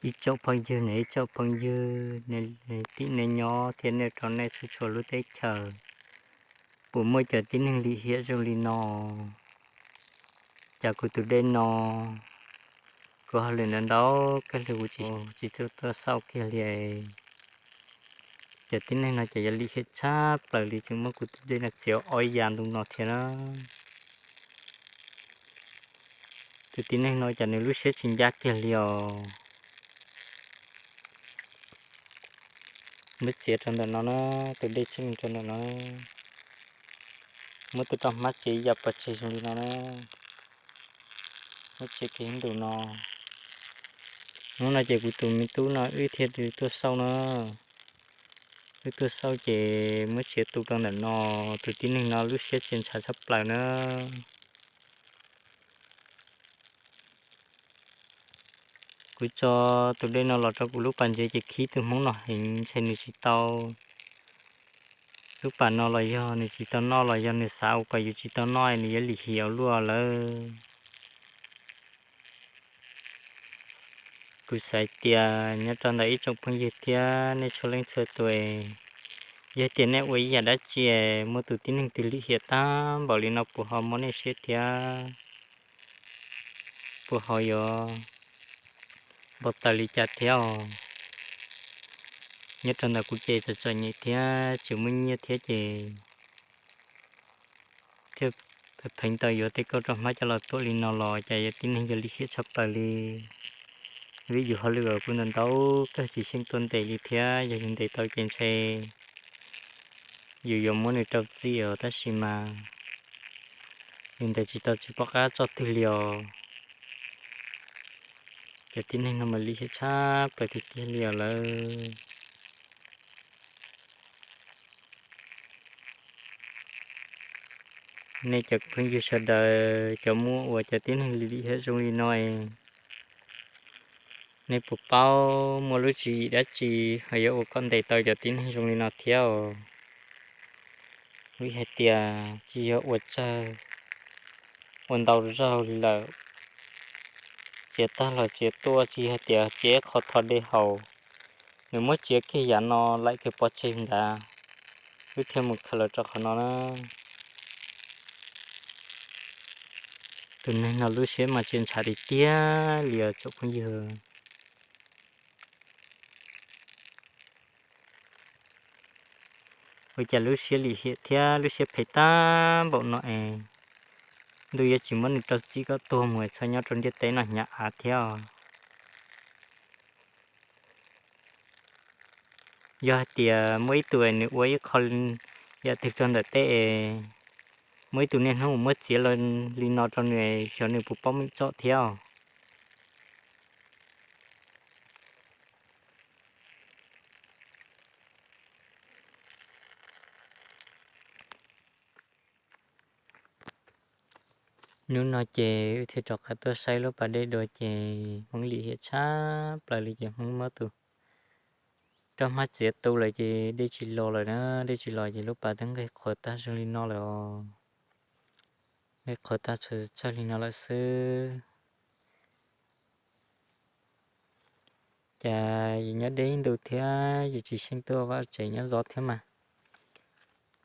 Ib tsoom phooj ywg ne, ib tsoom phooj ywg, nej tij nej nyob thiab nej rau nej txhua txhua lub teb chaws, puas muaj cov tib neeg lim hiam zoo li no? Cas kuv tus dej no, kuv hauj lwm ntau ntau kawg li kuv tsis, tsis tuaj xauj kiag li. Cov tib neeg no ces yuav lim hiam tshaj plaws li, tseem muab kuv tus dej no txiav ob yas ntu no thiab na. Tus tib neeg no cas nws lub siab tsis ncaj kiag li os. Muab txiav rau ntawm no na, tus dej tseem rau ntawm no. Muab tus roj hmab txiav ib yam pov tseg zoo li no na. Muab txiav kiag ib ntus no. Hnub no ces kuv tus me tub no wb thiaj li tuaj xauj na. Wb tuaj xauj ces muab txiav tu rau ntawm no. Tus tib neeg no lub siab tsis ntshai tshaj plaws na. Kuv tso tus dej no los rau kuv lub pas ntsev ces khib tus hmoob no heev, ntshe nws tsis tau, lub pas no los yog nws tsis tau noj los yog nws xav ua kom yus tsis tau noj nws yuav lim hiam luaj lawm. Kuv xav tias nyob rau ntawm ib tsoom phooj ywg thiab nej txhua leej txhua tus, yog tias nej ua ib yam dab tsi muaj tus tib neeg twg lim hiam tag npaum li no puas ho mob nej siab thiab? Puas ho yuav npau taws li cas thiab os? Nyob rau ntawm kuv ces txom txom nyem thiab tsis muaj nyiaj thiab ces thiaj pheev tau yuav tej kauj roj hmab coj los tuam li no los cas yog tib neeg yog lim hiam tshaj plaws li. Vim yus hauj lwm kuj ntau ntau kawg tsis xyeej tuaj ntes li thiab, yog yus ntes tau ces ntshe yus yuav muab nws rau txim os, tab sis mas yus ntes tsis tau tsis pom qab tso twg li os. Cov tib neeg no mas lim hiam tshaj plaws tiag tiag li os lawm. Nej cov phooj ywg sawv daws cov muaj uas cov tib neeg lim hiam zoo li no, nej puas paub muaj lub tswv yim dab tsi ho yuav ua kom ntes tau cov tib neeg zoo li no thiab os? Vim hais tias tsis yog ua tsawg ua ntau zaug li lawm, txiav tag los txiav tuaj, tsis hais tias txiav qhov thov dej haus, nws muab txiav kiag yam no laim kiag pov tseg ntawd, wb thiaj mus khaws los rau qhov no na. Tus neeg no lub siab mas tsis ntshai tiag tiag li os tsoom phooj ywg. Ua cas lub siab lim hiam thiab lub siab phem tag npaum no es ntuj yuav tsis muab nws rau txim kom tuag mus txhob nyob rau ntiaj teb no hnyav av thiab os. Yog hais tias muaj ib tug nws ua ib qho yam twg rau ntawm tej es muaj ib tug niaj hnub muab txiav li no rau nws, xyov nws puas paub meej tsom thiab os. Hnub no ces wb thiaj rov qab tuaj saib lub pas dej dua ces hmoob lim hiam tshab plaws li ces hmoob muab tus roj hmab txiav tu lawm ces dej tsis los lawm na, dej tsis los ces lub pas twb nqig qhuav tag zoo li no lawm os. Nqig qhuav tag txhawj li no lawm xwb. Cas yus nyob deb ib ntus thiab yus tsis xyeej tuaj vaj tsev nyob zov thiab mas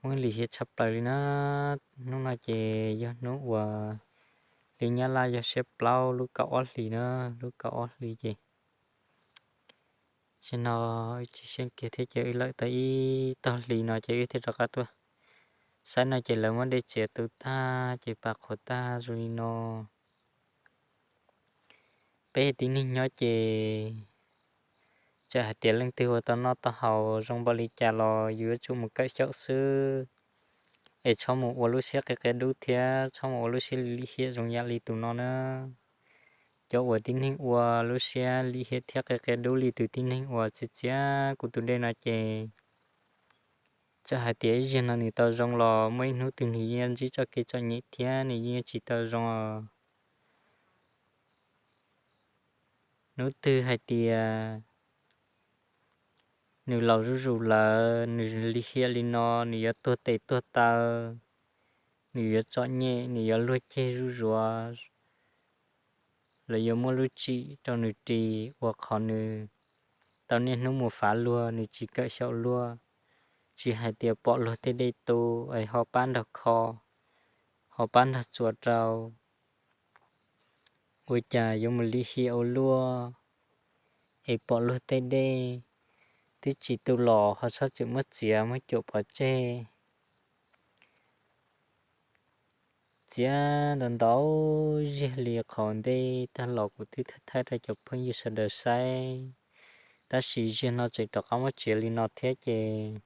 muab lim hiam tshaj plaws li na. Hnub no ces yog hnub uas li Nyab Laj yog siab plaub lub kaum ob hlis na, lub kaum ob hlis ces tam sim no wb tsis xyeej kiag thiab ces wb lawm tau ib tog hlis no ces wb thiaj rov qab tuaj. Saib no ces lawv muab dej txiav tu tag ces pas qhuav tag zoo li no. Peb tib neeg nyob ces txawm hais tias leej twg ua tau noj tau haus zoo npaum li cas los yus yuav tsum mus kawm xyaum xwb, es txhob mus ua lub siab qia qia dub thiab txhob mus ua lub siab lim hiam zoo yam li tus no na. Cov uas tib neeg ua lub siab lim hiam thiab qia qia dub li tus tib neeg uas txiav txiav kuv tus dej no ces txawm hais tias ib zaug no nws tau zoo los muaj ib hnub twg nws yeej ntsib txoj kev txom nyem thiab nws yeej tsis tau zoo os. Hnub twg hais tias nws laus zuj zus lawm, nws lim hiam li no, nws yuav tuag tes tuag taw, nws yuav txom nyem, nws yuav luag ceg zuj zus, lawv yuav muaj lub tsim rau nws ris ua qhov nws tau niaj hnub mus fav luag, nws tsis kawm xyaum luag, tsis hais tias pom luag tej dej tu es ho pab nrog kho, ho pab nrog txuas rau. Ua cas yuav mus lim hiam ua luaj es pom luag tej dej twb tsis tu los ho txhob txwm muab txiav muab cuam pov tseg. Txiav ntau ntau ziag li qhov ntej tag los kuv twb thaij thaij rau cov phooj ywg sawv daws saib, tab sis ziag no tseem rov qab muab txiav li no thiab ces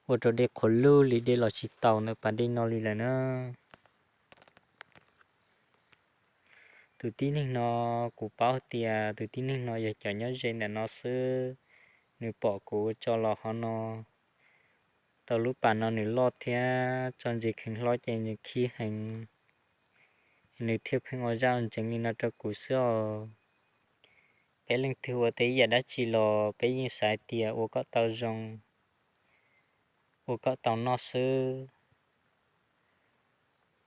ua rau dej qhuav lug li, dej los tsis taus ntawm pas dej no li lawm na. Tus tib neeg no, kuv paub tias tus tib neeg no yog cov nyob ze ntawm no xwb, nws pom kuv tso los hov no, tau lub pas no nws loj thiab tso ntsis kheev hlob ces nws khib heev, nws thiaj pheej ua zaj ua ntseev li no rau kuv xwb os. Peb leej twg ua tau ib yam dab tsi los peb yeej xav hais tias ua kom tau zoo, ua kom tau noj xwb.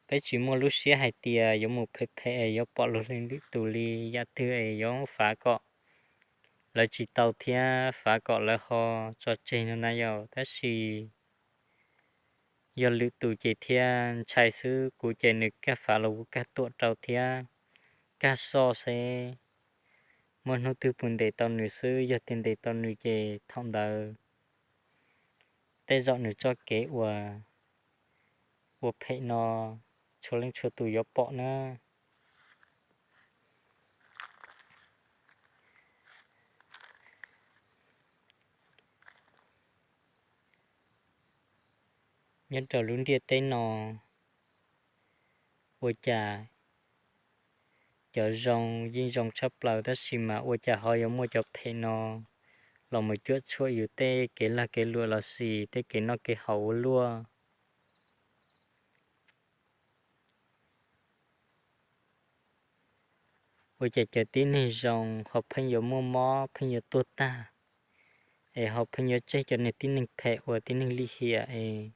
Peb tsis muaj lub siab hais tias yuav mus phem phem es yuav pom luag lwm tus li, yam twg es yuav fav kom lawv tsis tau thiab fav kom lawv ho tso tseg no na yom. Tab sis yog lwm tus ces thiaj ntshai xwb, kuv ces nws kag fav los kuv kag tuam rau thiab, kag soj xwb. Muaj hnub twg puas ntes tau nws xwb, yog tias ntes tau nws ces thaum ntawd tej zaum nws txoj kev ua, ua phem no txhua leej txhua tus yuav pom na. Nyob rau lub ntiaj teb no, ua cas cov zoo yeej zoo tshaj plaws tab sis mas ua cas ho yuav muaj cov phem no los mus cuam tshuam yus tej kev lag kev luam los sis tej kev noj kev haus ua luaj. Ua cas cov tib neeg zoo ho pheej yuav muaj mob pheej yuav tuag tag, es ho pheej yuav tseg cov niag tib neeg phem ua tib neeg lim hiam es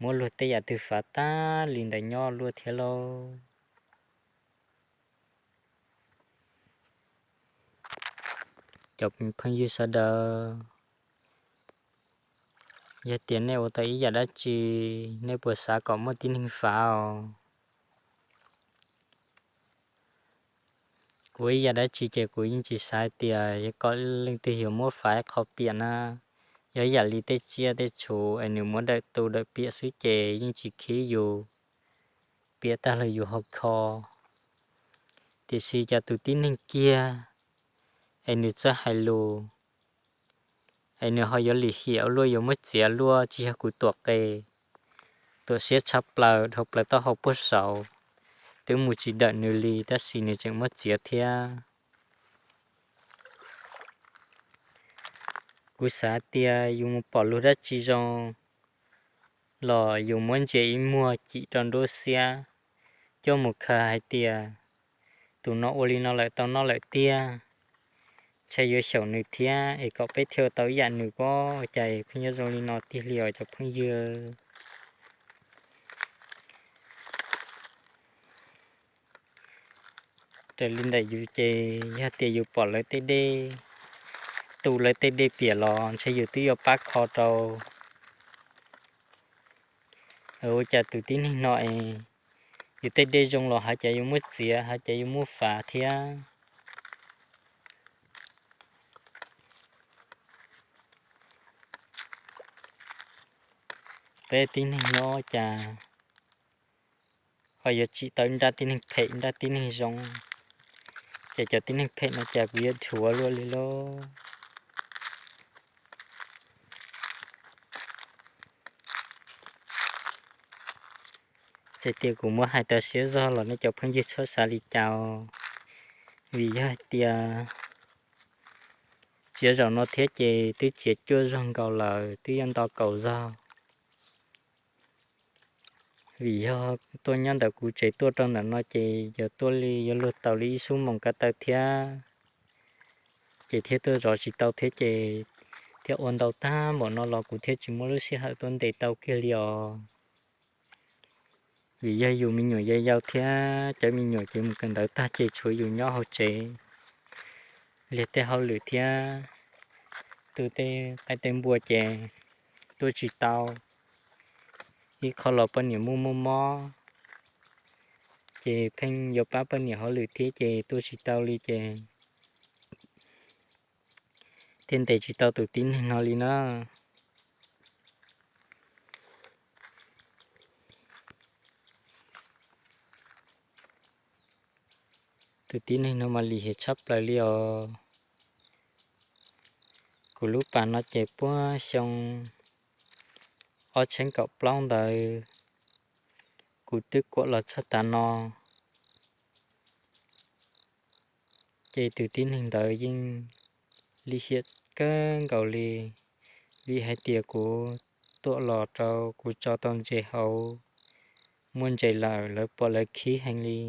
muab luag tej yam twg fav tag li ntawd nyob luaj thiab lauj. Cov phooj ywg sawv daws, yog tias nej ua tau ib yam dab tsi, nej puas xav kom muaj tib neeg fav os? Kuv ib yam dab tsi ces kuv yeej tsis xav hais tias kom leej twg yuav muab fav ib qho piam na. Yog ib yam li tej tsiaj tej txhu es nws muab dawm tu dawm piam xwb ces yeej tsis khib yus, piam tag los yus ho kho. Tiam sis cas tus tib neeg kiag es nws txawj hais lus, es nws ho yuav lim hiam ua luaj yuav muab txiav luaj, tsis yog kuv tuam qes, tuam siab tshaj plaws dhau plaws taub hau puag saud, twb mus tsis dawm nws li tab sis nws tseem muab txiav thiab. Kuv xav tias yus mus pom luag dab tsi zoo los yus muab ntsia ib muag cim rau nruab xiab, coj mus khaws hais tias tus no ua li no lawm tau noj lawm tiag, ntshai yuav xyaum nws thiab es kom peb thiaj ua tau ib yam nws pob. Cas pheej nyob zoo li no tiag li os cov phooj ywg. Raws li ntawm yus ces yog tias yus pom lawv tej dej, tu lawv tej dej piam los ntshe yus twb yuav pab kho rau. Ua cas tus tib neeg no es yus tej dej zoo los hais cas yus muab txiav, hais cas yus muab fav thiab. Peb tib neeg nyob cas ho yuav tsim tau nrab tib neeg phem nrab tib neeg zoo, ces cov tib neeg phem no cas kuv yuav dhuav luaj li lauj. Txawm tias kuv muab hais tau siab zog los nej cov phooj ywg txhob xav li cas, vim yog hais tias txiav zaum no thiab ces twb txiav cuaj zaug nkaus lawm twb yuav nto kaum zaug. Vim yog tuaj nyob ntawm kuv tsev tuaj rau ntawm no ces yuav tuaj li yuav luag tau li ib xuab moos ko taw thiab, ces thiaj tuaj zov tsis tau thiab ces thiaj ua ntau tag npaum no los kuv thiaj tsis muaj lub sij hawm tuaj ntes tau kiag li os. Vim yog yus me nyuam yau yau thiab cov me nyuam ces mus kawm ntawv tag ces tshuav yus nyob hauv tsev, liag tej hauj lwm thiab tu tej qaib tej npua ces tuaj tsis tau. Ib qho los poj niam muaj muaj mob, ces pheej yuav pab poj niam hauj lwm thiab ces tuaj tsis tau li ces thiaj ntes tsis tau tus tib neeg no li na. Tus tib neeg no mas lim hiam tshaj plaws li os. Kuv lub pas no ces puag xyoo ob txhiab kaum plaub ntawd kuv twb kuam los txog tav no. Ces tus tib neeg ntawd yeej lim hiam kawg nkaus li, vim hais tias kuv tuam los rau kuv tso tau ntses hauv, muaj ntses lawm lawv pom lawv khib heev li.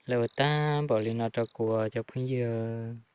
Lawv ua tag npaum li no rau kuv cov phooj ywg.